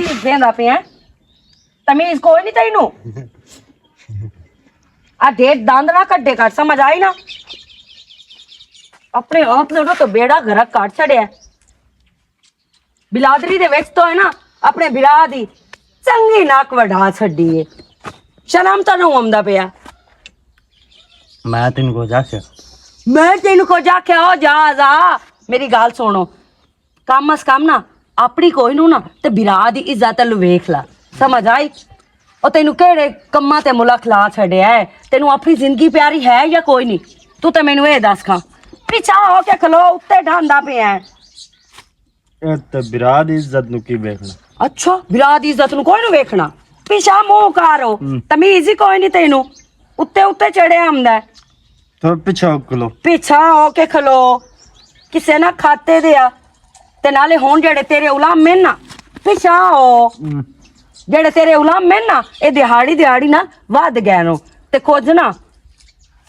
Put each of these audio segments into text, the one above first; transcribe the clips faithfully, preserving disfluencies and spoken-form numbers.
دینا پیا۔ تمیز کوئی نہیں تینوں۔ آ ڈیٹ دند نہ کڈے کر، سمجھ آئی نا؟ اپنے آپ نے تو بیڑا گرک کر چھڑیا۔ بلادری دے وچ تو ہے نا، اپنے برا دی چنگی ناک وڈا چھڈی ہے۔ شرم تو نہ آوندا پیا۔ میں تینوں کچھ آکھیا؟ میں تینوں کچھ آکھیا؟ او جا، جا، میری گل سنو۔ کم از کم نا، اپنی کوئی نو نا، تے برا دی عزت لو ویکھ لا۔ سمجھ آئی؟ او تینوں کہڑے کماں تے ملک لا چھڈیا ہے؟ تینوں اپنی زندگی پیاری ہے یا کوئی نہیں؟ تو تے مینوں اے دس کھاں، پیچھا ہو کے کھلو، اتے ڈھاندا پیا ہے۔ اے تے برا دی عزت نو کی ویکھنا؟ اچھا، برا دی عزت نو کوئی نو ویکھنا؟ پیچھا منہ کارو، ہم۔ تمیز ہی کوئی نہیں تینوں۔ اتے اتے چڑھیا ہوندا ہے۔ تو پیچھا ہو کھلو۔ پیچھا ہو کے کھلو۔ کسے نہ کھاتے دیا۔ تے نالے ہون جڑے تیرے غلام میں نا، پیچھا ہو۔ ہم۔ جڑے تیرے غلام میں نا، اے دیہاڑی دیہاڑی نال ود گئے نو۔ تے کچھ نہ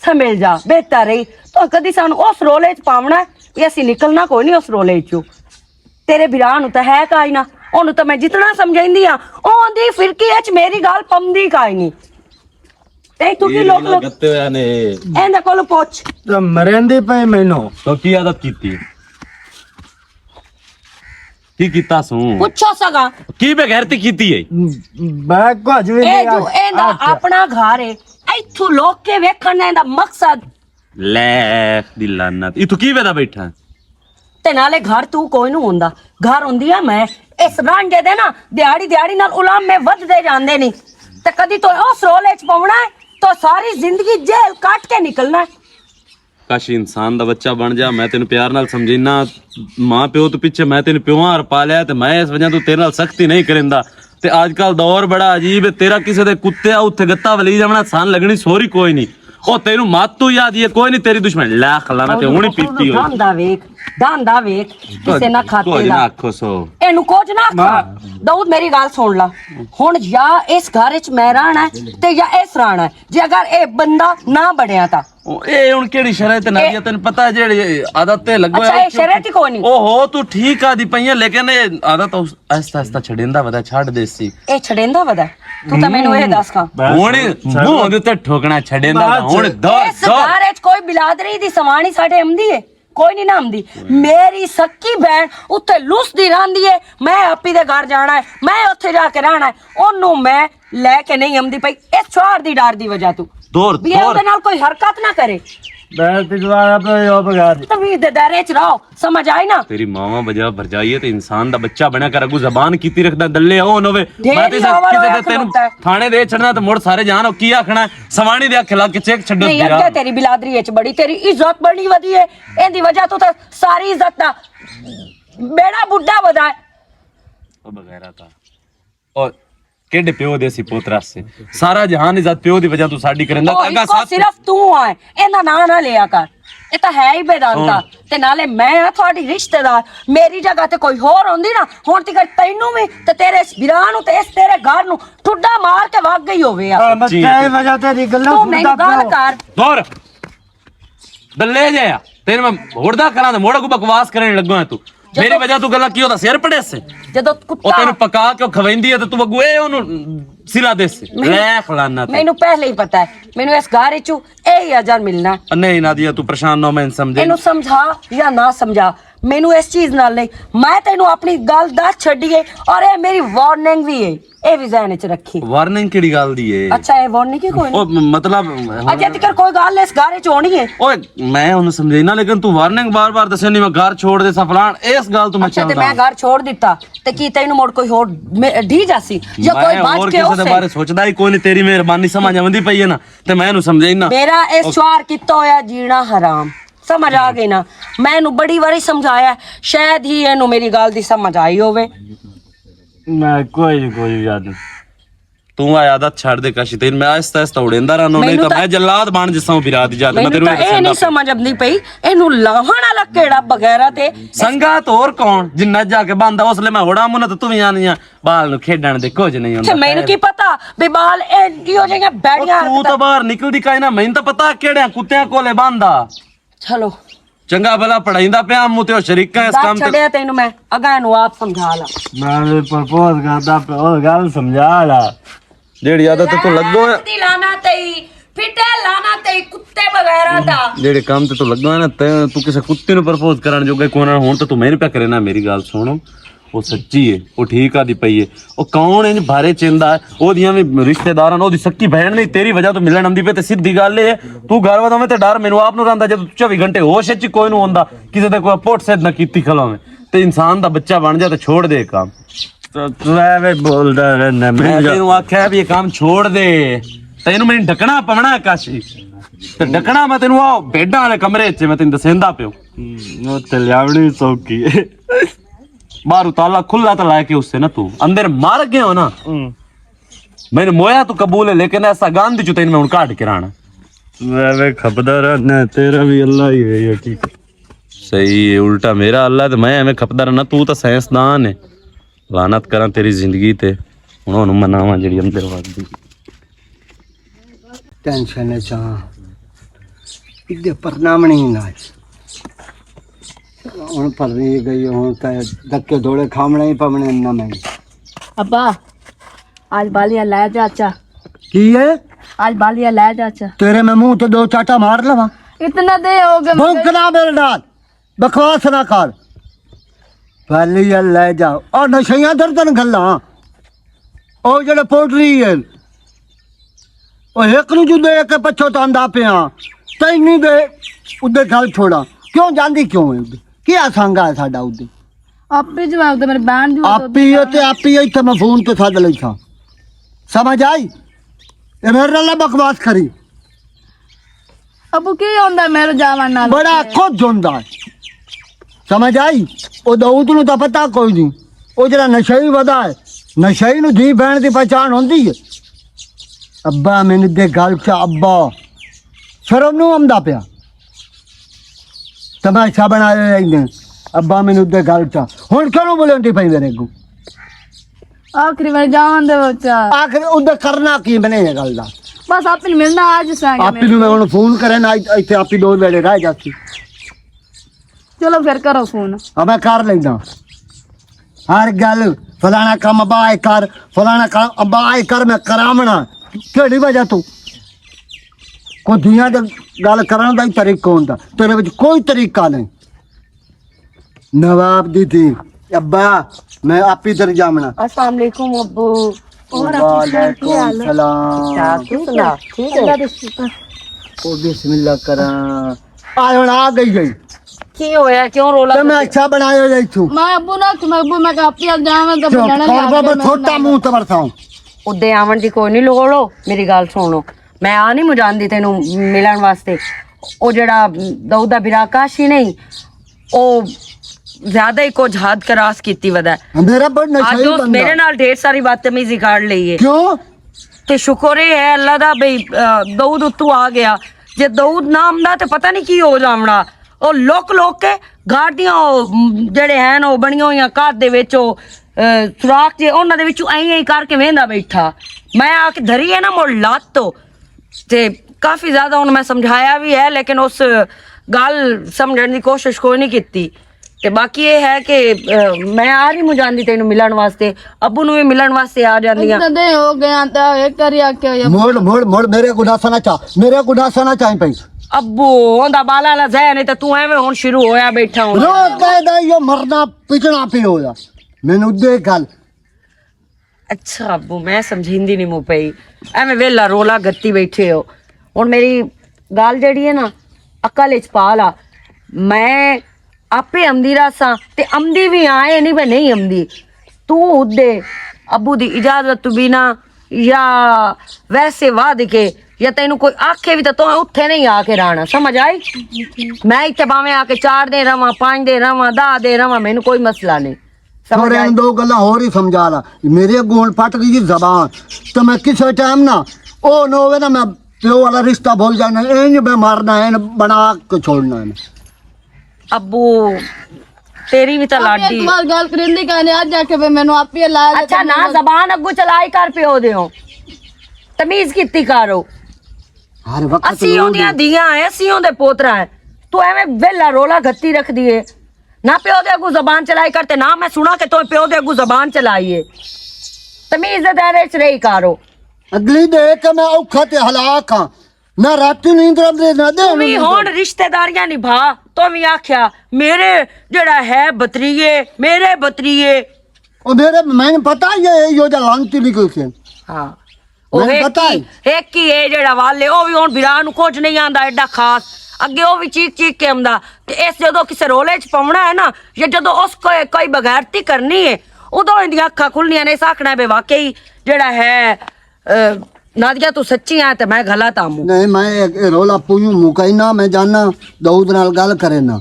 سمجھ جا، بہتر رہی۔ تو کدی سانو اس رولے چ پاونا ہے، یہ اسی نکلنا کوئی نہیں اس رولے چوں۔ تیرے بھرا نو تے ہے کائی نہ، اونوں تے میں جتنا سمجھاندی ہاں، اون دی فرقی اچ میری گل پمدی کائی نہیں۔ تے تو کی لوک لوک گتے ہویا نے۔ ایندا کولوں پوچھ۔ تے مریندی پئی مینوں۔ تو کی عادت کیتی؟ کی کیتا سوں؟ پوچھو سگا۔ کی بے غیرتی کیتی ہے؟ میں کچھ بھی اے نہیں جو آکھیا۔ ایندا اپنا گھر ہے، ایتھوں لوک کے ویکھن دا ایندا مقصد۔ لے دی لعنت، ایتھوں کی ویدا بیٹھا؟ تے نالے گھر تو کوئی نو ہوندا، گھر ہوندی آ میں۔ اس رانجے دے نا دیہاڑی دیہاڑی نال علماء ودھدے جاندے نی۔ تے کدی تو اس رولے چ پونا ہے، تو ساری زندگی جیل کٹ کے نکلنا ہے۔ کاش انسان دا بچہ بن جا۔ میں تینوں پیار نال سمجھینا، ماں پیو تو پیچھے میں تینوں پیواں اور پالیا، تے میں اس وجہ تو تیرے نال سختی نہیں کریندا۔ تے آج کل دور بڑا عجیب ہے، تیرا کسے دے کتے آ اتھے گتا ولی جاونا، سان لگنی سوری کوئی نہیں۔ او تینوں مات تو یاد یہ کوئی نہیں، تیری دشمن لاکھ لانا تے ہونی پیتی ہوئی۔ داندا ویکھ، داندا ویکھ، کسے نہ کھاتے کچھ نہ دا۔ آکھو سو۔ اینوں کچھ نہ آکھا۔ داؤد، میری گل سن لا۔ ہن یا اس گھر وچ میں رہنا ہے تے یا اس رہنا ہے۔ جے اگر اے بندہ نہ بنیا تا۔ او، اے ہن کیڑی شرط نہ اے دیا؟ تینوں پتہ ہے جیڑی عادت تے لگو اچھا، ہے، اے شرط ہی کوئی نہیں۔ او ہو، تو ٹھیک آدھی پئی ہے، لیکن اے عادت اس آہستہ آہستہ چھڈیندا ودا، چھڈ دیسی۔ اے چھڈیندا ودا؟ تو تاں مینوں اے دس کھاں۔ بس، ہن منہ دے تے ٹھوکنا چھڈیندا ودا۔ ہن دور اس دور۔ گھر وچ کوئی بلادری دی سوانی ساڈے آمدی ہے؟ کوئی نہیں نہ آمدی۔ میری سکی بہن اتھے لس دی راندی ہے، میں آپی دے گھر جانا ہے، میں اتھے جا کے رہنا ہے۔ اونوں میں لے کے نہیں آمدی پئی اس چھوار دی ڈر دی وجہ تو۔ دور، بھی دور۔ اندے نال کوئی حرکت نہ کرے۔ میں تے جوان اپنا یو بگاڑ۔ تمیز دے دائرے چ رہو۔ سمجھ آئی نا؟ تیری ماواں وجہ بھرجائی ہے تے انسان دا بچہ بنیا کر، اگوں زبان کیتی رکھدا، دلے او نوے۔ ڈھیر میں تے لاوا کسے رویا دے تینوں کھلوتا ہے۔ تھانے دے چھڑنا تے مڑ سارے جان او کی آکھنا ہے؟ سوانی دے اکھ لا کے چیک چھڈو نہیں، دیرا۔ اگے تیری بلادری وچ بڑی، تیری عزت بڑی ودی ہے، ایندی وجہ تو تے ساری عزت دا بیڑا بڈھا ودا ہے۔ او بغیرہ تا۔ او کیڈے پیو دے سی پوترا سے؟ سارا جہان عزت پیو دی وجہ تو ساڈی کریندا۔ او اگا اکو ساتھ صرف تو آئے، ایندا ناں نہ لیا کر۔ اے تاں ہے ہی بے دانتا۔ ہن۔ تے نالے میں ہاں تہاڈی رشتہ دار، میری جگہ تے کوئی ہور ہوندی نا، ہن تک تینوں وی تے تیرے اس بھرا نوں تے اس تیرے گھر نوں ٹھڈا مار کے وگ گئی ہووے آ۔ ہاں، بس سچی ہے تیری تو۔ وجہ تیری گلاں تو مینوں سندا گل پیا۔ کر۔ دور۔ دلے جے آ۔ تینوں میں ہڑدا کراں تے مڑ کو بکواس کرنے لگا ہے تو۔ میری وجہ تو گلا کیوں دا سر پڑے سے؟ جدوں او کتا تینوں پکا کے کھویندی ہے تے تو اگوں اے اونوں سلا دے سے۔ مینوں، لے خلانا تے۔ مینوں پہلے ہی پتا ہے، مینوں اس گھر وچوں اے ہی اجر ملنا ہے۔ نہیں نادیہ، تو پریشان نہ ہو، میں سمجھے۔ اینوں سمجھا یا نہ سمجھا، مینوں اس چیز نال نہیں۔ میں تینوں اپنی گل دس چھڈی ہے اور اے میری وارننگ بھی ہے، اے بھی ذہن وچ رکھی۔ وارننگ کیڑی گل دی ہے؟ اچھا، اے وارننگ کی کوئی او نہیں؟ م-، مطلب اجے تک کوئی گل اس گھر وچ ہونی ہے؟ اوئے، میں انہوں سمجھائی نا، لیکن تو وارننگ بار بار دسے نہیں، میں گھر چھوڑ دے سا فلان، اس گل تو میں اچھا، تے چاہتا میں ہوں۔ گھر چھوڑ دیتا، تے کی تینوں مڑ کوئی ہور میں-، ڈھی جاسی یا کوئی میں بچ ہور کے کسے دے اسے؟ بارے سوچدا ہی کوئی نہیں، تیری مہربانی سمجھ آوندی پئی ہے نا، تے میں انہوں سمجھائی نا۔ میرا اس او شوہر کیتا ہویا جینا حرام، سمجھ آ گئی نا؟ میں انہوں بڑی واری سمجھایا، شاید ہی انہوں میری گل دی سمجھ آئی ہووے۔ میں کوئی نہیں، کوئی یاد نہیں۔ تو آ عادت چھڈ دے کاشی، تین میں آہستہ آہستہ اڑیندا رہنا، نہیں مینوں تاں تاں میں جلاد بن جساں، پھر آدھی جات میں مینوں تینوں تاں اے اے دسنا نہیں پیا۔ سمجھ آندی پئی، اینوں لاہن والا کیڑا بغیرہ تے۔ سنگا تو اور کون؟ جنہ جا کے بندا، اس لیے میں ہوڑا منہ تے تو بھی آنی آ، بال نو کھیڈن دے کچھ نہیں تے ہوندا۔ مینوں کی پتا بھی بال اے ایو جیاں بیڑیاں تو حرکتاں۔ باہر نکلدی کائے نہ، مینوں تاں پتا کیڑے کتیاں کولے بندا۔ چلو، چنگا بھلا پڑھائیندا پیا، مو تے او شریکاں اس کام تے۔ چھڈیا تینوں میں، اگاں اینوں آپ سمجھا لا۔ میں پرپوز کردا پیا، او گل سمجھا لا۔ جیڑی عادت تو لگو ہے۔ دی لانا تئی، پھٹے لانا تئی، کتے وغیرہ دا۔ جیڑے کام تے تو لگا ہے نا، تے تو کسے کتے نوں پرپوز کرن جوگا کوئی نہ، ہن تے تو میں پیا کرے نا، میری گل سنو۔ او سچی ہے، او ٹھیک آدی پئی ہے۔ او کون انج بھارے چیندا ہے؟ او دیاں وی رشتہ داراں، او دی سکی بہن نہیں، تیری وجہ تو ملن آندی پئی۔ تے سیدھی گل اے ہے، تو گھر ودا میں تے ڈر مینوں آپ نوں رہندا، جے تو چوبی گھنٹے ہوش اچ کوئی نوں ہوندا، کسے تے کوئی پٹ سیدھ نہ کیتی کھلو میں۔ تے انسان دا بچہ بن جا تے چھوڑ دے کام۔ تو تو ایویں بولدا رہنا، میں میں تینوں آکھیا بھی یہ کام چھوڑ دے، تینوں میں ڈکنا پونا کاشی۔ تے ڈکنا میں تینوں آ بیڈاں والے کمرے وچ میں تینوں دسیندا پیو۔ ہوں، او تے لیاونی سوکھی ہے۔ باہروں تالا کھلا تے لا کے اس سے نہ تو اندر مر گئے ہو نا۔ ہوں۔ میں نے مویا تو قبول ہے، لیکن ایسا گند چ تین میں ہن کاٹ کے رانا۔ میں میں کھپدا رہنا، تیرا بھی اللہ ہی ہے حقیقت۔ صحیح ہے، الٹا میرا اللہ تے میں ایویں کھپدا رہنا، تو تا سائنسدان ہے۔ لعنت کراں تیری زندگی تے۔ ہن ہن مناواں جڑی اندر وگدی۔ ٹینشن ہے چاں۔ ادے پرنامنی نہ آئی۔ ہن پرنی گئی، ہن تے دکے دوڑے کھامنے ہی پمنے نہ میں۔ ابا، آج بالیاں لے جا چا۔ کی ہے؟ آج بالیاں لے جا چا۔ تیرے میں منہ تے دو چاٹا مار لواں۔ اتنا دے ہو گئے بھونک نہ میرے نال۔ بکواس نہ کر۔ پہلے ہی لے جاؤ۔ اور نشیاں دردن گھلاں۔ او جڑے پوٹری ہے۔ او ایک نو جو دے کے پچھو تاندا پیاں۔ تینی دے ادے گل چھوڑا۔ کیوں جاندی کیوں ہے ادے؟ کیا سانگا ہے ساڈا ادے؟ آپ ہی جواب دے، میرے بہن جو آپ ہی ہے تے آپ ہی ہے، اتھے میں فون تے سد لئی تھا۔ سمجھ آئی؟ اے میرے نال نہ بکواس کری۔ ابو کی ہوندا میرے جاون نال؟ بڑا کچھ ہوندا ہے۔ سمجھ آئی؟ او داؤد نو تاں پتہ کوئی نہیں۔ او جڑا نشئی ودا ہے، نشئی نو دھی بہن دی پہچان ہوندی ہے۔ ابا مینوں دے گل چا ابا۔ شرم نو آمدا پیا۔ تماشا بنایا ہی نہیں۔ ابا مینوں دے گل چا۔ ہن کیوں بولندی پئی میرے کو؟ آخری وار جان دے بچا۔ آخر ادھر کرنا کی بنے یہ گل دا؟ بس آپ ہی ملنا آج سانگے آپ ہی میں ہن فون کرے نا، ایتھے آپ ہی دو ویلے رہ جاسی۔ چلو پھر کرو فون۔ ہاں، میں کر لینا۔ ہر گل فلانا کام ابا آئے کر، فلانا کام ابا آئے کر، میں کراونا۔ کیڑی وجہ تو؟ کوئی دنیا دے گل کرن دا ہی طریقہ ہوندا، تیرے وچ کوئی طریقہ نہیں۔ نواب دی تھی، ابا، میں آپ ہی در جامنا۔ السلام علیکم ابو۔ اور آپ کی سنائیں، کی وعلیکم حال ہے؟ السلام۔ اچھا، تو سنا، ٹھیک ہے؟ اللہ دے شکر۔ او بسم اللہ کراں۔ آ ہن آ گئی گئی۔ کی ہویا؟ کیوں رولا تے میں کرتے؟ اچھا بنایا جائی تو۔ میں ابو نہ کہ میں ابو میں کہا آپ ہی جاواں تے چپ بنانا کر لگ بابا، گیا، میں چھوٹا نہ منہ تے ورتاؤں۔ ادے آون دی کوئی نہیں لوڑ ہو، میری گل سنو۔ میں آ نہیں مجاندی تینوں ملن واسطے۔ او جڑا داؤد دا برا کاشی نہیں، او زیادہ ہی کچھ حد کراس کیتی ودا ہے۔ میرا بڑا نشئی اج اس بندہ۔ میرے نال ڈھیر ساری بدتمیزی کر لئی ہے۔ کیوں؟ تے شکر اے ہے اللہ دا بھئی، آ، داؤد اتو آ گیا۔ جے داؤد نہ آمدا تے پتہ نہیں کی ہو جاونا۔ او لک لک کے گاڑیاں، او، م، جڑے ہیں او بنیاں ہوئیاں کار دے وچ او، آ، سوراخ جے انہاں دے وچوں ایں ایں کر کے ویندا بیٹھا۔ میں آ کے دھری ہے نا مڑ لات تو۔ تے کافی زیادہ انہوں میں سمجھایا بھی ہے، لیکن اس گل سمجھن دی کوشش کوئی نہیں کیتی۔ تے باقی یہ ہے کہ، آ، میں آ رہی مجاندی تینوں ملن واسطے، ابو نوں بھی ملن واسطے آ جاندی ہاں۔ اتنے دے ہو گیا تے ایک کری آکھیا ہویا۔ مڑ، مڑ، مڑ، میرے کو ڈسنا چاہ، میرے کو ڈسنا چاہ پئی۔ ابو، اوندا بالا والا ذہن ہے تے تو ایویں ہن شروع ہویا بیٹھا ہوں۔ روز دے دے یو مرنا پٹنا پی ہویا۔ مینوں دے گل۔ اچھا ابو، میں سمجھیندی نہیں مو پئی، ایویں ویلا رولا گتی بیٹھے ہو۔ ہن میری گل جیڑی ہے نا، عقل اچ پا لا۔ میں آپے امدی رہساں تے امدی بھی آئے نہیں، میں نہیں امدی۔ تو ادے ابو دی اجازت تو بنا یا ویسے وعد کے یا تینوں کوئی آکھے بھی تے تو اتھے نہیں آ کے رہنا، سمجھ آئی؟ میں اتھے باویں آ کے چار دے رہواں، پانچ دے رہواں، دہ دے رہواں، مینوں کوئی مسئلہ نہیں۔ سمجھ آئی؟ دو گلاں ہور ہی سمجھا لا۔ میرے اگوں ہن پٹ گئی زبان۔ تے میں کسے ٹائم نہ، او نہ ہووے نہ میں پیو والا رشتہ بھول جانا، اینج میں مارنا ہے، بنا کے چھوڑنا ہے۔ ابو، تیری بھی تاں لاڈی۔ تمہاری گل کریندی کہنے، اج آ کے مینوں آپ ہی لایا۔ اچھا، نہ زبان اگوں چلائی کر پیو دیو۔ تمیز کیتی کرو۔ ہر وقت اسی اوندیاں دیاں ہیں، اسی اوندے پوترا ہیں۔ تو ایویں ویلا رولا گھتی رکھ دیے۔ نہ پیو دے اگوں زبان چلائی کر تے نہ میں سنا کہ تو پیو دے اگوں زبان چلائی ہے۔ تمیز دے دائرے چ رہی کارو۔ اگلی دے کہ میں اوکھا تے ہلاک ہاں۔ نہ راتی نیند رہندے، نہ دے تو بھی نیند۔ ہن رشتہ داریاں نبھا۔ تو بھی آکھیا میرے جڑا ہے بتریے، میرے بتریے۔ او میرے، میں نے پتا ہی ہے، یہ جو لانتی نہیں کوئی سے۔ ہاں۔ او میں نے ایک پتا ہی، ہی۔ ایک ہی ہے جڑا والے، او بھی ہن بھرا نو کچھ نہیں آندا ایڈا خاص۔ اگے او بھی چیک چیک کے آندا۔ تے اس جدوں کسے رولے چ پاونا ہے نا، یا جدوں اس کو کوئی بغیرتی کرنی ہے، ادوں ایندیاں اکھاں کھلنیاں نے، اس آکھنا ہے بے واقعی جڑا ہے، اے، نادیہ تو سچی ہے تے میں غلط آموں۔ نہیں، میں ایک، ایک رولا پویوں مکائنا، میں جانا داؤد نال گل کرے نا۔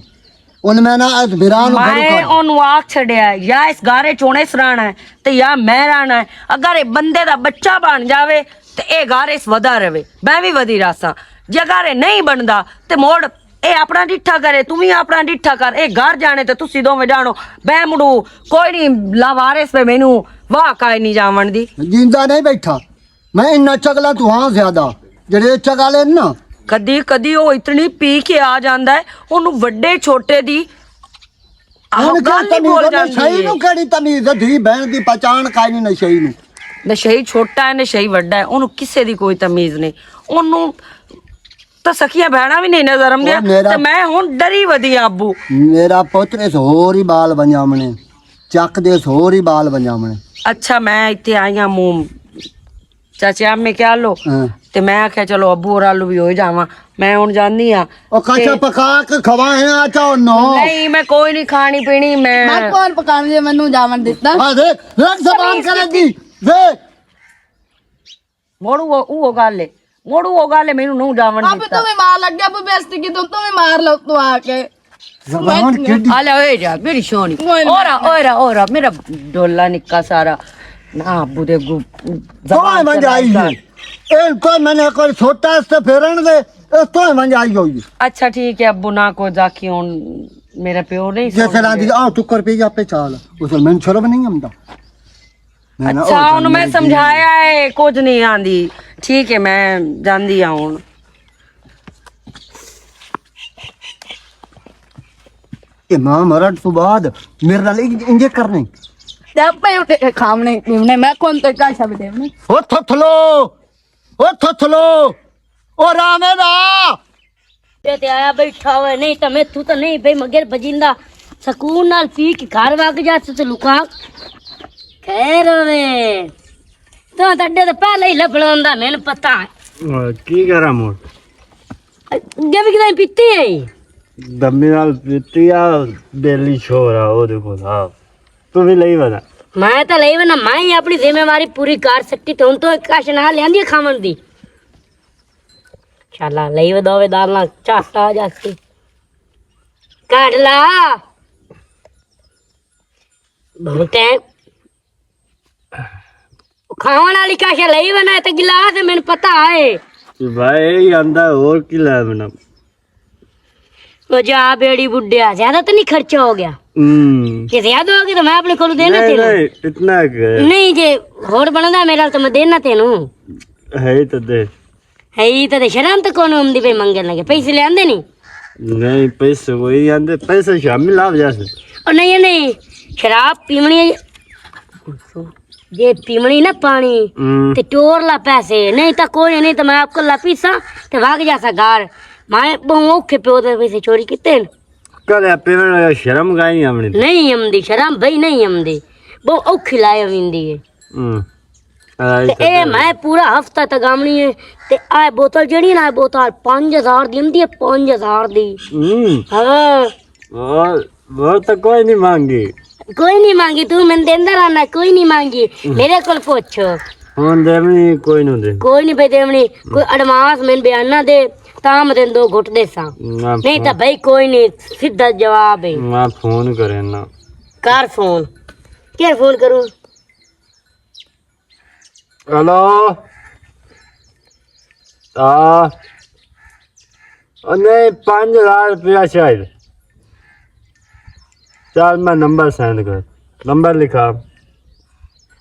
ان میں نا اس بھرا نو گھروں میں کھڑ۔ اونوں آکھ چھڈیا، یا اس گھر وچ ہن اس رہنا ہے تے یا میں رہنا ہے۔ اگر اے بندے دا بچہ بن جاوے تے اے گھر اس ودا رہے، میں بھی ودی رہساں۔ جے اگر اے نہیں بندا تے موڑ اے اپنا ڈٹھا کرے، توں وی اپنا ڈٹھا کر۔ اے گھر جانے تے تسی دوویں جانو، میں مڑو کوئی نہیں، لاوارث پہ مینوں واہ کائے نہیں جاون دی۔ جیندا نہیں بیٹھا۔ میں انہاں چگلاں تو ہاں زیادہ، جڑے چگالے نا۔ کدی کدی او اتنی پی کے آ جاندا ہے، اونوں وڈے چھوٹے دی ہن کیا گل نہیں تمیز بول ہے؟ جاندی نشئی ہے۔ نوں کیڑی تمیز ہے؟ دھی بہن دی پہچان کائے نہیں نشئی نوں۔ نشئی چھوٹا ہے، نشئی وڈا ہے، اونوں کسے دی کوئی تمیز نہیں۔ اونوں تو سخیاں بہناں وی نہیں نظر آندیاں۔ او میرا، تے میں ہن ڈری ودی آں ابو۔ میرا پتر اس ہور ہی بال بنجامنے، چک دے اس ہور ہی بال بنجامنے۔ اچھا، میں ایتھے آئی ہاں منہ چاچے آمے کیا لو؟ ہاں۔ تے میں آکھیا چلو ابو اور آلو بھی ہو جاواں، میں ہن جاندی ہاں۔ او کچا تے پکا کے کھواہیں آ چاہو نو۔ نہیں، میں کوئی نہیں کھانی پینی، میں میں کون پکانے جے مینوں جاون دتا؟ آ دیکھ، دیکھ زبان کرے دی، دیکھ۔ موڑو وہ، وہ گل ہے، موڑو وہ گل ہے، مینوں نو جاون آپ دتا۔ تم ہی مار لگ گیا، ابو بیزتی کی تم، تم ہی مار لو تو آ کے۔ زبان کیڈی؟ آ لے، اوئے جا، میری سونی۔ اوئے اورا، اوئے را، اوئے را، میرا ڈولا نکا سارا۔ نہ ابو دے اگوں زبان چلائی کر۔ اے کوئی میں نے کوئی چھوٹا اس تے پھیرن دے، اس تو ہی منج آئی ہوئی۔ اچھا ٹھیک ہے ابو، نہ کوئی جاکی ہن میرا پیو نہیں جے سن پھیرا دے۔ دی، آؤ ٹکر پی جا پہ چال۔ اس میں شرم نہیں آندا۔ میں نہ اچھا، او ہن میں جاندی سمجھایا ہے، کچھ نہیں آندی۔ ٹھیک ہے، میں جاندی ہاں ہن۔ اے ماں مرن تو بعد میرے نال انج، انجے کرنے۔ تے اپے اٹھے کے کھاونے پیونے، میں کون تے کا شب دیونے۔ او تھتھلو، او تھتھلو، او رامے دا۔ تے تے آیا بیٹھا ہوئے، نہیں تے میں تو تے نہیں بے مگر بجیندا۔ سکون نال پی کے گھر وگ جا تے لکا۔ خیر ہوئے۔ تو تڈے تے پہلے ہی لبڑا ہوندا، مینوں پتہ ہے۔ اور کی کراں مور؟ اگے بھی کدے پیتی ہے؟ دمی نال پیتی آ، بیلی چھوڑ آ، او دیکھو نا۔ تو بھی لئی ونا۔ میں تے لئی ونا، میں ہی اپنی ذمہ واری پوری کر سکتی، تے ہن تو کش نہ لیندی کھاون دی۔ شالا لئی ودا وے دال نال چاٹا جاسی۔ کڈ لا۔ بہت ہے۔ کھاون والی کش لئی ونا تے گلاس مینوں پتہ ہے۔ بھائی، یہ آندا اور کی لے بنا؟ او جا بیڑی بڈیا، زیادہ تو نہیں خرچہ ہو گیا؟ ہم۔ کہ زیادہ ہو گیا تو میں اپنے کولوں دینا نہیں، تینوں۔ نہیں، اتنا کہ نہیں، جے ہور بندا میرا تو میں دینا تینوں۔ ہے ہی تو دے۔ ہے ہی تو دے، شرم تو کون ہوندی پئی منگن لگے، پیسے لے آندے نہیں؟ نہیں، پیسے کوئی نہیں آندے، پیسے شامی لاو جاسے۔ او نہیں، نہیں، شراب پیونی ہے۔ جے پیونی نا پانی، ہم۔ تے ٹور لا پیسے، نہیں تا کوئی نہیں، تے میں آپ کو لا پیسا، تے واگ جاسا گار۔ میں بہوں اوکھے پیو دے پیسے چوری کیتے نے۔ کدے پیوݨ لگا شرم کائنی آوݨی؟ نہیں آمدی شرم بھائی، نہیں آمدی۔ بہوں اوکھی لائے ہوندی ہے۔ ہوں۔ تے اے میں پورا ہفتہ تک آمنی ہے۔ تے آئے بوتل جڑی نا، آئے بوتل پنج ہزار دی آمدی ہے، پنج ہزار دی۔ ہوں۔ ہاں۔ اور، اور تو کوئی نہیں مانگی۔ کوئی نہیں مانگی، تو میں دیندا رہنا، کوئی نہیں مانگی۔ میرے کول پوچھو۔ ہن دیونی کوئی نہ دے۔ کوئی نہیں پے دیونی، کوئی ایڈوانس میں بیان نہ دے، تاں میں تینوں دو گھٹ دیساں۔ نہیں تاں بھائی کوئی نہیں، سیدھا جواب ہے۔ میں فون کرے نا۔ کر فون۔ کیا فون کروں؟ ہیلو۔ ہاں۔ او نہیں، پنج ہزار روپیہ شاید۔ چل، میں نمبر سینڈ کر۔ نمبر لکھا۔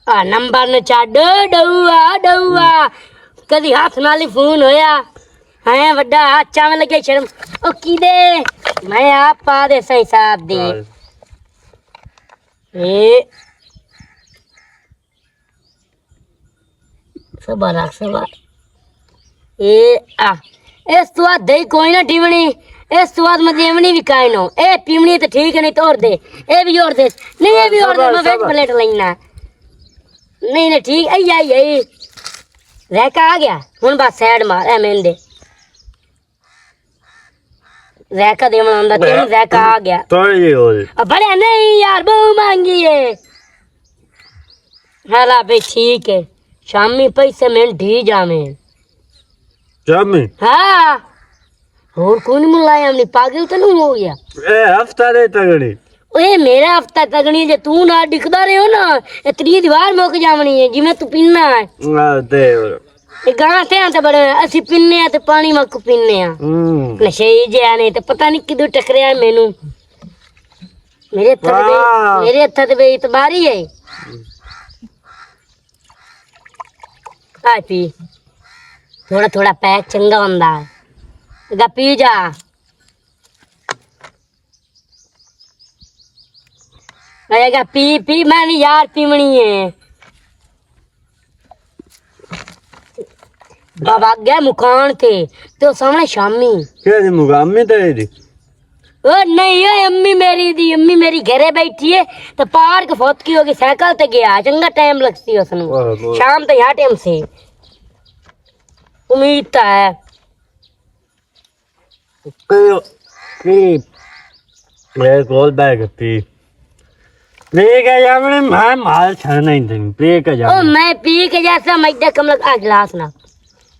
آ، نمبر نہ چڈ، ڈوا، ڈوا۔ کدی ہاتھ نال ہی فون ہویا۔ ہیں، وڈا ہاتھ چاون لگے شرم۔ او کی دے؟ میں آپ پا دے سائیں صاحب دی۔ اے، صبر رکھ، صبر۔ اے، آ۔ اس تو بعد دہی کوئی نہ ٹیونی، اس تو بعد میں دیونی بھی کائے نو۔ اے پیونی تو ٹھیک ہے، نہیں توڑ دے۔ اے بھی اور دے۔ نہیں، اے بھی اور دے، صبر، میں ویٹ صبر۔ پلیٹ لینا۔ نہیں، نہیں، ٹھیک، اے، اے، اے۔ ذائقہ آ گیا۔ ہن بس سائیڈ مار، اے میں دے۔ ذائقہ دیوݨ آندا، تینوں ذائقہ آ گیا۔ تو یہ ہو جائے۔ آ، بڑے نہیں یار، بہو مانگی ہے۔ ہالا بھائی ٹھیک ہے، شامی پیسے میں ڈھی جاویں۔ شامی؟ ہاں۔ اور کون ملایا ہم نے، پاگل تو نہیں ہو گیا؟ اے ہفتہ دے تگڑی۔ اوے میرا ہفتہ تگڑی، جے تو نہ دکھدا رہے ہو نا، اے تری دیوار مک جاونی ہے، جی میں تو پینا ہے۔ آ، دے۔ اے گاں تے آں تے بڑے، اسی پینے آں تے پانی مک پینے آں۔ ہوں۔ نشئی جے آنے تے پتہ نہیں کدوں ٹکریا ہے مینوں۔ میرے ہتھ تے بے، واہ۔ میرے ہتھ تے بے اعتباری ہے۔ آ پی۔ تھوڑا تھوڑا پیک چنگا ہوندا ہے۔ اگا پی جا۔ میں کہا، "پی، پی، میں بھی یار پیونی ہے۔" بابا گیا مکان تے، تے او سامنے شامی۔ کیا جی مقامی تے جی؟ او نہیں، او امی میری دی، امی میری گھرے بیٹھی ہے، تے پارک فوت کی ہوگی، سائیکل تے گیا، چنگا ٹائم لگسی اس نوں۔ واہ، واہ۔ شام تے یا ٹائم سے۔ امید تا ہے۔ پی، پی، میرے کول بیٹھ کے پی۔ پی کے جاویں، میں مال چھڑنا ہی نہیں، پی کے او جاویں۔ میں پی کے جا سمجھدا کم لگ آ گلاس نہ۔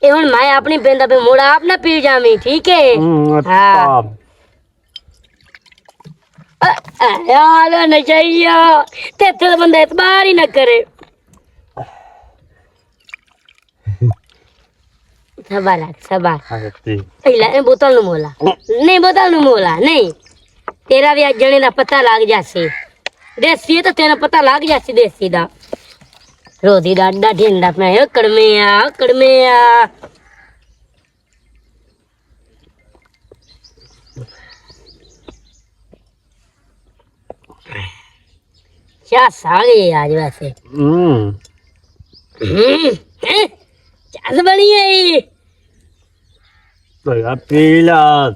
اے ہن میں اپنی پیندا پہ موڑا آپ نہ پی جاویں، ٹھیک ہے؟ ہوں، ہاں۔ اچھا۔ اے، اے، یار نشیا، تے تے بندہ اعتبار ہی نہ کرے۔ صبر رکھ، صبر۔ ہاں، ٹھیک۔ پہلا اے بوتل نو مولا۔ نہیں، بوتل نو مولا، نہیں۔ تیرا بھی اج جنے دا پتہ لگ جاسی۔ دیسی ہے تو تیرا پتہ لگ جاسی دیسی دا۔ روزی دا اڈا ڈھیندا پیا، او کڑمے آ، او کڑمے آ۔ کیا ساگ ہے آج ویسے؟ ہوں۔ ہوں۔ ہیں؟ چس بنی ہے یہ۔ تو یار پی لا۔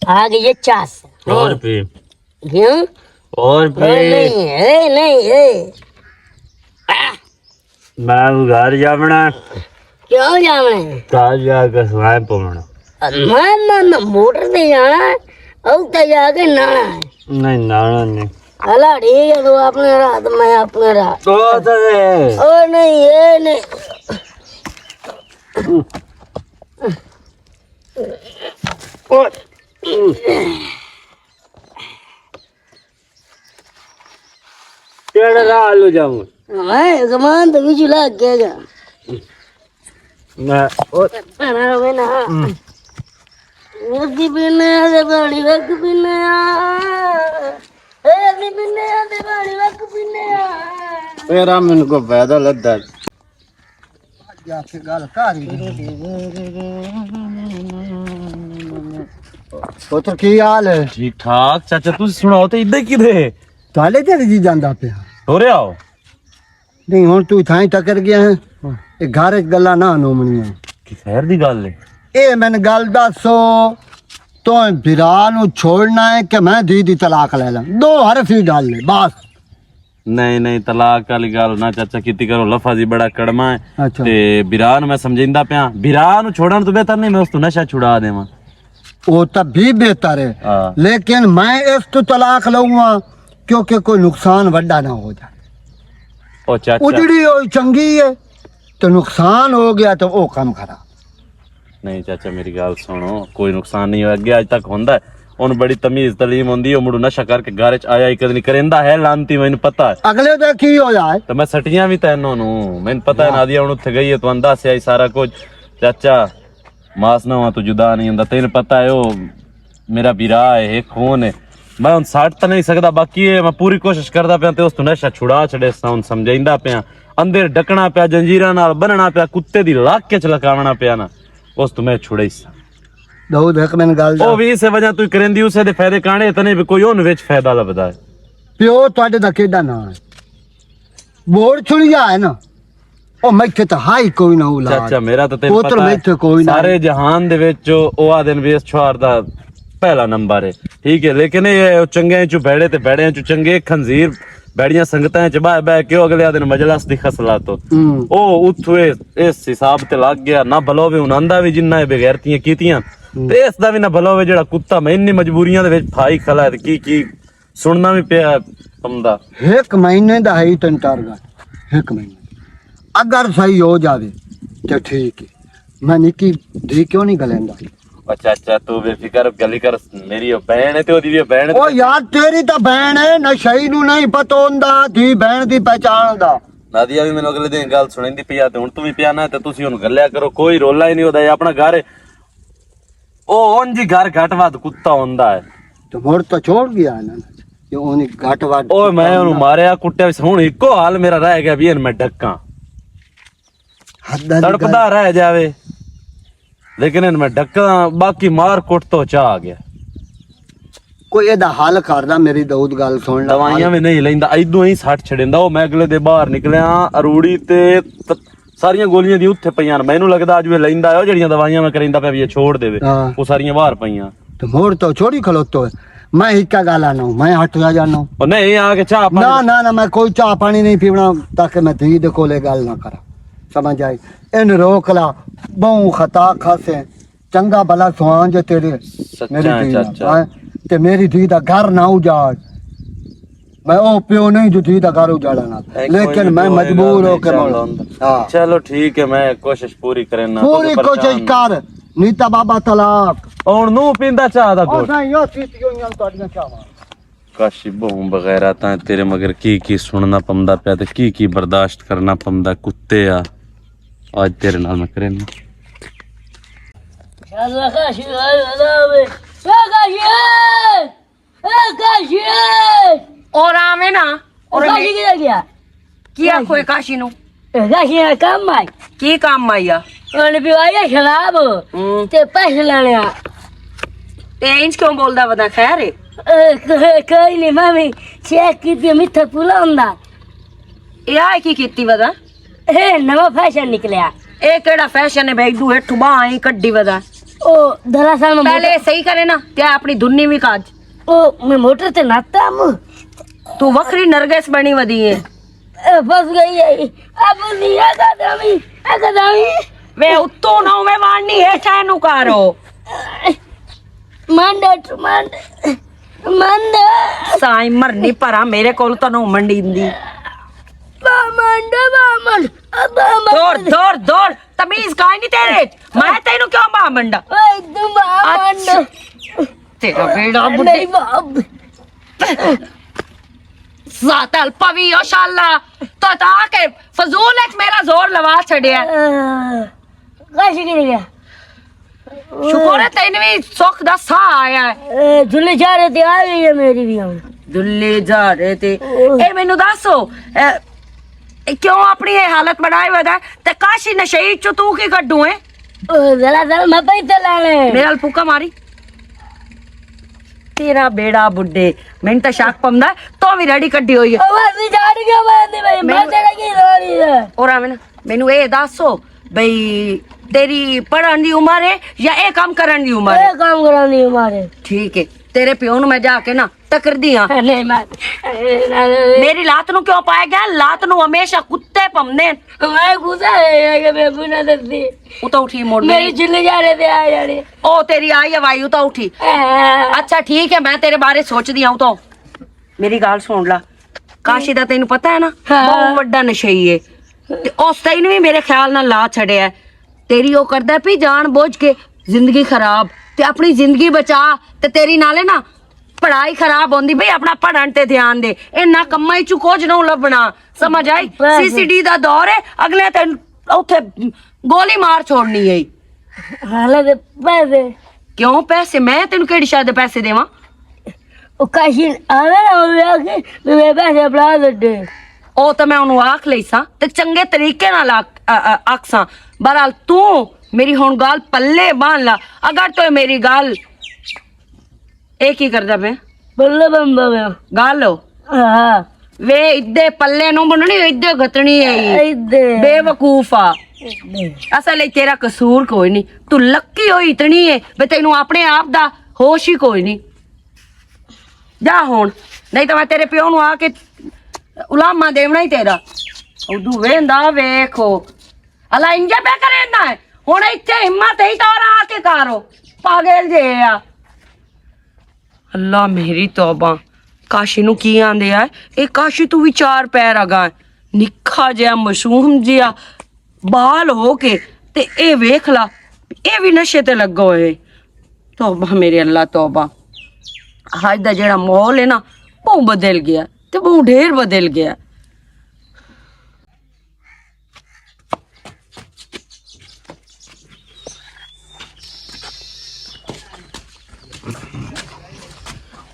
آ گئی یہ چس۔ اور پی۔ کیوں؟ اور پی۔ اے نہیں، اے نہیں، اے۔ میں گھر جاونا۔ کیوں جاونا ہے؟ گھر جا کے سوائے پونا۔ میں، میں، میں موٹر تے جانا ہے، او تے جا کے نانا ہے۔ نہیں، نانا نہیں۔ ہلا ٹھیک ہے، تو اپنے رات، میں اپنے رات۔ تو تے۔ او نہیں، اے نہیں۔ او۔ کیڑا راہ لو جاؤں؟ میں زمان تے وچ لگ گیا جا۔ میں او بنا ہوئے نا۔ ہم۔ وقت پینے آ دے پانی وقت پینے آ۔ اے اگلی پینے آ دے پانی وقت پینے آ۔ تیرا من کو پیدا لدا۔ پتر، کی حال ہے؟ ٹھیک ٹھاک چاچا، تسی سناؤ تے ادھر کدے؟ تالے تے جی جاندا پیا۔ ہو رہا ہو؟ نہیں، ہن تو تھائیں ٹکر گیا ہے۔ اے گھر وچ گلاں نہ نومنیاں۔ کی خیر دی گل ہے؟ اے میں گل دسو، تو بھرا نو چھوڑنا ہے کہ میں دی دی طلاق لے لاں؟ دو حرف ہی گل ہے بس۔ نہیں، نہیں، طلاق والی گل نہ چاچا کیتی کرو، لفظ ہی بڑا کڑما ہے۔ اچھا۔ تے بھرا نو میں سمجھیندا پیاں، بھرا نو چھوڑن تو بہتر نہیں میں اس تو نشہ چھڑا دیواں۔ او تاں بھی بہتر ہے، ہاں۔ لیکن میں اس تو طلاق لواں کیونکہ کوئی نقصان وڈا نہ ہو جائے۔ او چاچا۔ اجڑی ہوئی چنگی ہے، تو نقصان ہو گیا تو وہ کم خراب۔ نہیں چاچا، میری گل سنو، کوئی نقصان نہیں ہویا۔ اگے اج تک ہوندا ہے، ہن بڑی تمیز تعلیم ہوندی ہے، او مڑو نشہ کر کے گھر وچ آیا ہی کدی نہیں کریندا ہے، لعنتی، مینوں پتہ ہے۔ اگلے دا کی ہویا ہے؟ تے میں سٹیاں وی تینوں نوں، مینوں پتہ ہے، ہاں۔ نادیہ ہن اتھے گئی ہے، تانوں دسیا ہی سارا کچھ۔ چاچا، ماس نہ ہوا تو جدا نہیں ہوندا، تینوں پتہ ہے، او میرا بھرا ہے، ایک خون ہے۔ میں ہن سٹ تے نہیں سکدا، باقی اے میں پوری کوشش کردا پیاں تے اس تو نشہ چھڑا چھڑے ساں، ہن سمجھائیندا پیاں۔ اندر ڈکنا پیا، جنجیراں نال بننا پیا، کتے دی لک وچ لکاونا پیا نا، اس تو میں چھڑائی ساں۔ داؤد حق میں گل دا۔ او وی اسے وجہ تو ہی کریندی، اسے دے فائدے کانے اتنے بھی کوئی اون وچ فائدہ لبدا ہے۔ پیو تواڈے دا کیڈا نام ہے؟ بورڈ چھڑیا ہے نا۔ او میتھے تے ہائی کوئی نہ اولاد۔ چاچا، میرا تے تینوں پوتر پتہ ہے، میتھے کوئی نہ۔ سارے جہان دے وچ او آدن وی اس چھوار دا پہلا نمبر ہے، ٹھیک ہے، لیکن اے چنگے چوں بیڑے تے بیڑے چوں چنگے خنزیر بیڑیاں سنگتاں چ بہ بہ کے او اگلے آدن مجلس دی خصلت۔ ہوں۔ او اتھوں اے، اس حساب تے لگ گیا، نہ بھلو وی ہن آندا وی جنہ اے بغیرتیاں کیتیاں۔ ہوں۔ تے اس دا وی نہ بھلو وی جڑا کتا میں انی مجبوریاں دے وچ پھائی کھلا ہے تے کی کی سننا وی پیا پمدا۔ ایک مہینے دا ہے تین چار گھر، ایک مہینے۔ اگر صحیح ہو جاوے تے ٹھیک ہے۔ میں نکی دی کیوں نہیں گلیندا؟ اچھا، اچھا، تو بے فکر گلی کر، میری او بہن ہے تے اودی وی بہن ہے۔ او یار، تیری تاں بہن ہے، نشئی نوں نہیں پتہ ہوندا، دی بہن دی پہچان دا۔ نادیا وی مینوں اگلے دن گل سنیندی پئی آ تے ہن توں وی پیا نہ تے تسی ہن گلیا کرو، کوئی رولا ہی نہیں ہوندا، اے اپنا گھر ہے۔ او اونج ہی گھر گھٹ ود کتا ہوندا ہے۔ تے مڑ تاں چھوڑ گیا نا، کہ اونی گھٹ ود اوئے میں اونوں ماریا کٹیا وی، ہن اکو حال میرا رہ گیا وی ہن میں ڈکاں۔ حد دی گل۔ تڑپدا رہ جاوے، لیکن ان میں ڈکاں، باقی مار کٹ تو چا آ گیا۔ کوئی ایدا حل کر دا، میری داؤد گل سن لے۔ دوائیاں وی نہیں لیندا، ایدوں ہی سٹ چھڑیندا۔ او میں اگلے دے باہر نکلیا، اروڑی تے ت-، ساریاں گولیاں دی اتھے پئیاں نے۔ مینوں لگدا اج وی لیندا ہے، او جڑیاں دوائیاں میں کریندا پیا وی اے چھوڑ دے وے۔ ہاں۔ او ساریاں باہر پئیاں۔ تے مور تو چھوڑی کھلوتو ہے۔ میں ہکا گل آنا ہوں، میں ہٹ جا جانا ہوں۔ او نہیں، آ کے چاہ پانی۔ نہ، نہ، نہ، میں کوئی چاہ پانی نہیں پیونا، تاکہ میں دھی دے کولے گل نہ کراں۔ سمجھ آئی؟ ان روک لا، بہوں خطا کھاسے۔ چنگا بھلا سوان جے تیرے، سچا میری ہے دھی دا، چاچا۔ ہاں؟ تے میری دھی دا گھر نہ اجاڑ۔ میں او پیو نہیں جو دھی دا گھر اجاڑنا۔ اے، کوئی لیکن نہیں، میں دعائیں مجبور ہو کے انشاءاللہ مر-، ہوں۔ ہاں۔ چلو ٹھیک ہے، میں کوشش پوری کرنا۔ پوری کوشش کر، نہیں تا بابا طلاق۔ اور نو پیندا چاہ دا او گھٹ۔ نہیں، او سی پیو نہیں تاڑیاں چاہواں۔ کاشی بہوں بغیرہ تاں تیرے مگر کی کی سننا پمدا پیا تے کی کی برداشت کرنا پمدا، کتے آ۔ آج تیرے نال میں کرے نا۔ اللہ کاشی، اللہ، اللہ، اللہ، اللہ، اللہ۔ اے کاشی! اور آویں نا، اور کاشی کدھر گیا؟ کی آکھو اے کاشی نو؟ اے کاشی نا کم آئی۔ کی کم آئی آ؟ انہوں نے پیوایا شراب، ہوں۔ تے پیسے لینے آ۔ تے انج کیوں بولدا ودا؟ خیر ہے؟ اے، کوئی نہیں، میں بھی چیک کیتی، میٹھا پورا ہوندا۔ اے آئے کی کیتی ودا؟ اے نواں فیشن نکلیا۔ اے کیڑا فیشن ہے بھائی؟ دو ہٹھ باں ہی کڈی ودا۔ او، دراصل میں پہلے موٹر صحیح کرے نا، تے اپنی دھنی وی کاج۔ او، میں موٹر تے ناتا ہم۔ تو وکھری نرگس بنی ودی ہے۔ اے، پھنس گئی ہے۔ اب نہیں آتا دامی، آتا دامی۔ وے اتوں نہ ہوے واننی ہے، چاہے نو کارو۔ منڈ، منڈ، منڈ۔ سائیں مرنی پرا، میرے کول تو نو منڈی دی۔ با منڈ، با منڈ، با منڈ۔ دور، دور، دور، تمیز کائے نہیں تیرے؟ میں تینوں کیوں با منڈا؟ اوئے، تو با منڈ۔ اچھا۔ تیرا بیڑا بڈھے۔ نہیں، با ذات الپوی، او شاء اللہ۔ تو تا کہ فضول وچ میرا زور لوا چھڈیا۔ کش کے گیا۔ شکر ہے تینوں وی سکھ دا ساہ آیا ہے۔ اے، جھلے جا رہے تے آ گئی ہے میری بھی ہن۔ جھلے جا رہے تے۔ اے مینوں دسو، اے، اے کیوں اپنی اے حالت بنائے ہوئے دا ہے؟ تے کاشی نشئی چوں تو کی کڈوں ہے؟ او، ذرا، ذرا میں پیسے لینے۔ میرے نال پھوکا ماری۔ تیرا بیڑا بڈھے، مینوں تے شک پوندا ہے، تو وی ریڑی کڈی ہوئی ہے۔ او، میں جاڑ گیا، میں نہیں بھائی، میں مینوں تیرا کی لوڑی ہے؟ اور آویں نا، مینوں اے دسو بھئی، تیری پڑھن دی عمر ہے یا اے کام کرن دی عمر ہے؟ اے کام کرن دی عمر ہے۔ ٹھیک ہے، تیرے پیو نوں میں جا کے نا ٹکر دی ہاں۔ نہیں، میں، میری لات نوں کیوں پایا گیا؟ لات نوں ہمیشہ کتے پمنے۔ میں غصہ ہے کہ میں بنا دستی۔ اتو اٹھی مڑ میری میری۔ جھلی جا رہے تے آ جانے۔ او تیری آئی ہوائی، اتو اٹھی۔ اے۔ اچھا ٹھیک ہے، میں تیرے بارے سوچ دی ہوں تو۔ میری گل سن لا، کاشی دا تینوں پتہ ہے نا، ہاں۔ بہت وڈا نشئی ہے۔ تے اس تائیں وی میرے خیال نال لا چھڈیا ہے۔ تیری او کردا پی جان بوجھ کے زندگی خراب، تے اپنی زندگی بچا، تے تیری نالے نا پڑھائی خراب ہوندی پئی، اپنا پڑھن تے دھیان دے۔ اے نہ کماں وچوں کچھ نہ لبھنا، سمجھ آئی؟ بس۔ سی سی ڈی دا دور ہے، اگلے تے اوتھے گولی مار چھوڑنی ہے۔ حالت پیسے۔ کیوں پیسے؟ میں تینوں کیڑی شے دے پیسے دیواں؟ او کاشی آوے نہ ہوے آ کے میرے پیسے اپنا دے۔ او تے میں اونوں آکھ لئی ساں تے چنگے طریقے نال آکھ، آ، آ، آکھ ساں۔ بہرحال توں میری ہن گل پلے بان لا۔ اگر تو میری گل، اے کی کردا پے؟ پلے بندا پیا۔ گل ہو۔ ہاں۔ وے ادے پلے نو بننی، ادے گتنی ہے۔ ادے۔ بے وقوف آ۔ ادے۔ اصل وچ تیرا قصور کوئی نہیں، تو لکی ہوئی اتنی ہے، وے تینوں اپنے آپ دا ہوش ہی کوئی نہیں۔ جا ہن، نہیں تو میں تیرے پیو نو آ کے علامہ دیونا ہی تیرا۔ ادو ویندا ویکھو۔ اللہ انجے پہ کرے نہ ہے۔ ہن ایتھے ہمت ہی تو آ کے کارو۔ پاگل جے آ۔ اللہ میری توبہ۔ کاشی نو کی آندے آ؟ اے کاشی تو وی چار پیر اگاں ہے۔ نکھا جیا، معصوم جیا، بال ہو کے، تے اے ویکھ لا، اے وی نشے تے لگا ہوئے۔ توبہ میرے اللہ، توبہ۔ حج دا جڑا ماحول ہے نا، بہت بدل گیا، تے بہت ڈھیر بدل گیا۔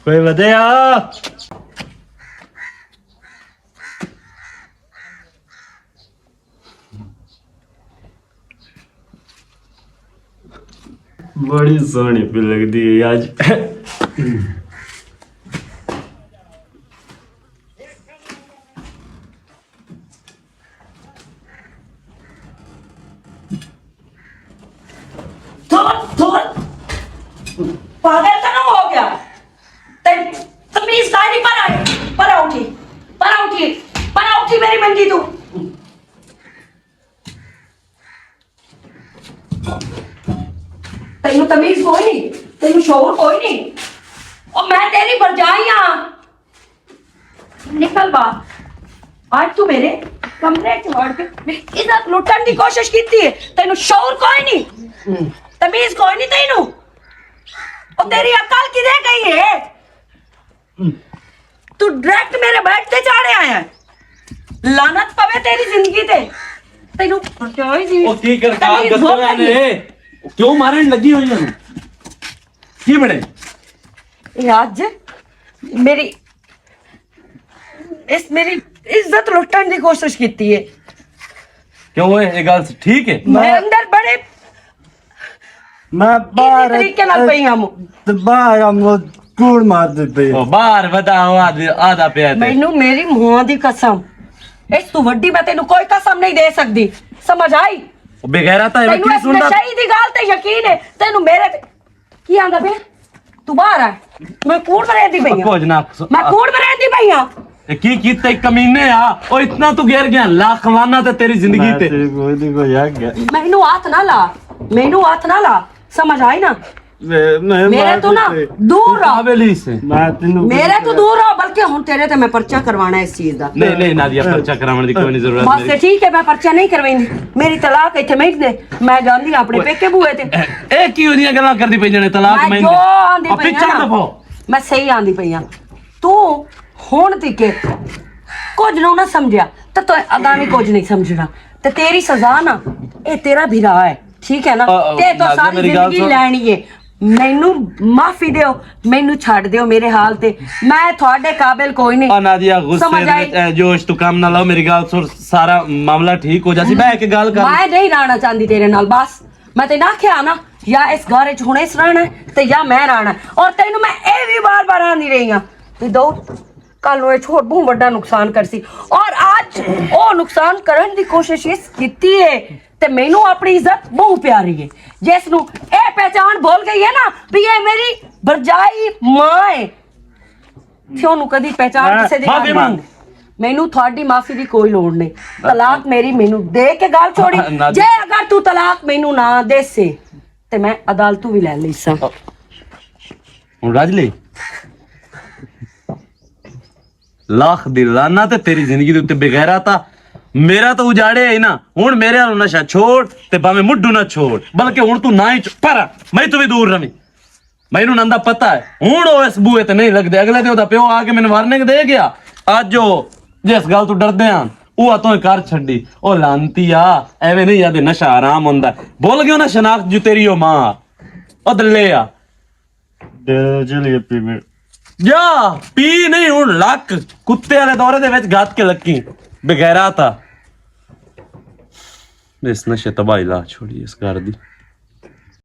کوئی ودے آ۔ بڑی سوہنی پی لگدی ہے اج۔ تھوڑ، تھوڑ۔ پاگل تو نہ ہو گیا؟ تے تمیز کائی نہیں، پر آئے، پر اٹھی، پر اٹھی، پر اٹھی میری منجی تو۔ تینوں تمیز کوئی نہیں، تینوں شعور کوئی نہیں۔ او میں تیری بھرجائی ہاں۔ نکل باہر۔ آج تو میرے کمرے چ وڑ کے میری عزت لٹن دی کوشش کیتی ہے۔ تینوں شعور کوئی نہیں، تمیز کوئی نہیں تینوں۔ او تیری عقل کدے گئی ہے؟ تو ڈائریکٹ میرے بیڈ تے چاڑھے آیا ہے۔ لعنت پوے تیری زندگی تے۔ تینوں پرچائی دی۔ او کی کر کال تمیز کرتے ہو رہے نے؟ کیوں مارن لگی ہوئی ہے؟ کی بنے؟ یہ آج میری، اس میری عزت لٹن دی کوشش کیتی ہے۔ کیوں ہوئے؟ یہ گل ٹھیک ہے؟ میں اندر بڑے میں باہر طریقے نال پئی ہاں۔ تے باہر ہم کوڑ مار دے پئی۔ او باہر ودا ہوا آدھا پیا تے۔ مینوں میری ماں دی قسم، اس تو وڈی میں تینوں کوئی قسم نہیں دے سکدی۔ سمجھ آئی؟ او بے غیرت ہے، تینوں کی اس سندا؟ نشئی دی گل تے یقین ہے، تینوں میرے تے کی آندا پیا؟ تو باہر آ۔ میں کوڑ مریندی پئی ہاں۔ کچھ نہ۔ میں کوڑ مریندی پئی ہاں۔ اے کی کیتا ای کمینے آ؟ او اتنا تو گر گیا، لاکھ لانا تے تیری زندگی تے۔ میں تیری کوئی نہیں، کوئی آ گیا۔ مینوں ہاتھ نہ لا، مینوں ہاتھ نہ لا، سمجھ آئی نا؟ میں، میں میرے مار تو نا دیتے۔ دور رہ۔ قابل ہی سے۔ میں تینوں میرے تو دور رہ، بلکہ ہن تیرے تے میں پرچہ کروانا ہے اس چیز دا۔ نہیں، نہیں، نادیہ، پرچہ کراون دی کوئی نہیں ضرورت بس میری۔ ٹھیک ہے، میں پرچہ نہیں کرویندی۔ میری طلاق ایتھے میں دے، میں جاندی ہاں اپنے پیکے بوئے تے۔ اے، اے کیوں دیاں گلاں کردی پئی جانے؟ طلاق میں میں جو دے۔ آندی او پئی پچھاں ہاں نا۔ دفعہ۔ میں صحیح آندی پئی ہاں۔ تو ہن تک کچھ نہ نہ سمجھیا، تے تو اگاں وی کچھ نہیں سمجھنا۔ تے تیری سزا نا، اے تیرا بھرا ہے، ٹھیک ہے نا؟ آ، آ، تے تو نازیہ، ساری میری گل زندگی سن۔ لینی ہے۔ مینوں معافی دیو، مینوں چھڈ دیو میرے حال تے۔ میں تھوڑے قابل کوئی نہیں۔ آ، نادیہ، غصے سمجھ دے آئی؟ وچ، اے، جوش تو کم نہ لو، میری گل سن، سارا معاملہ ٹھیک ہو جاسی۔ بہ کے گل کر۔ میں نہیں رہنا چاہندی تیرے نال، بس۔ میں تینوں آکھیا نا، یا اس گھر وچ ہن اس رہنا ہے تے یا میں رہنا ہے۔ اور تینوں میں اے وی بار بار آندی رہی ہاں، تے دو کل نوں اے چھوٹ بہت وڈا نقصان کرسی۔ اور اج او نقصان کرن دی کوشش اس کیتی ہے تے مینوں اپنی عزت بہت پیاری ہے، جس نوں اے پہچان بھول گئی ہے نا بھی اے میری بھرجائی ماں ہے۔ تھیو نو کدی پہچان میں کسے دی معافی نہیں۔ مانگ۔ مینوں تھوڑی معافی دی کوئی لوڑ نہیں۔ طلاق میری مینوں دے کے گل چھوڑی۔ نہ دے۔ جے اگر تو طلاق مینوں نہ دے سے، تے میں عدالتوں بھی لے لئی سا۔ ہن رج لے۔ لاکھ دی لعنت ہے تیری زندگی دے اوتے، بے غیرت آ۔ میرا تو اجاڑے ہے نا، ہن میرے والوں نشہ چھوڑ، تے بھاویں مڈو نہ چھوڑ، بلکہ ہن تو نہ ہی چ-، پر میں تو بھی دور رہویں۔ مینوں نندا پتہ ہے، ہن او اس بوئے تے نہیں لگدے۔ اگلے دن او دا پیو آ کے مینوں وارننگ دے گیا۔ اج او جس گل تو ڈردے ہن، او اتوں ہی کر چھڈی۔ او لعنتی آ، ایویں نہیں آدے نشہ حرام ہوندا ہے۔ بھول گیو نا شناخت جو تیری او ماں آ۔ او دلے آ۔ دل چل گیا پی میں۔ جا، پی نہیں ہن لک۔ کتے والے دورے دے وچ گھت کے لکی۔ بغیرت آ۔ اس نشے تباہی لا چھوڑی اس گھر دی۔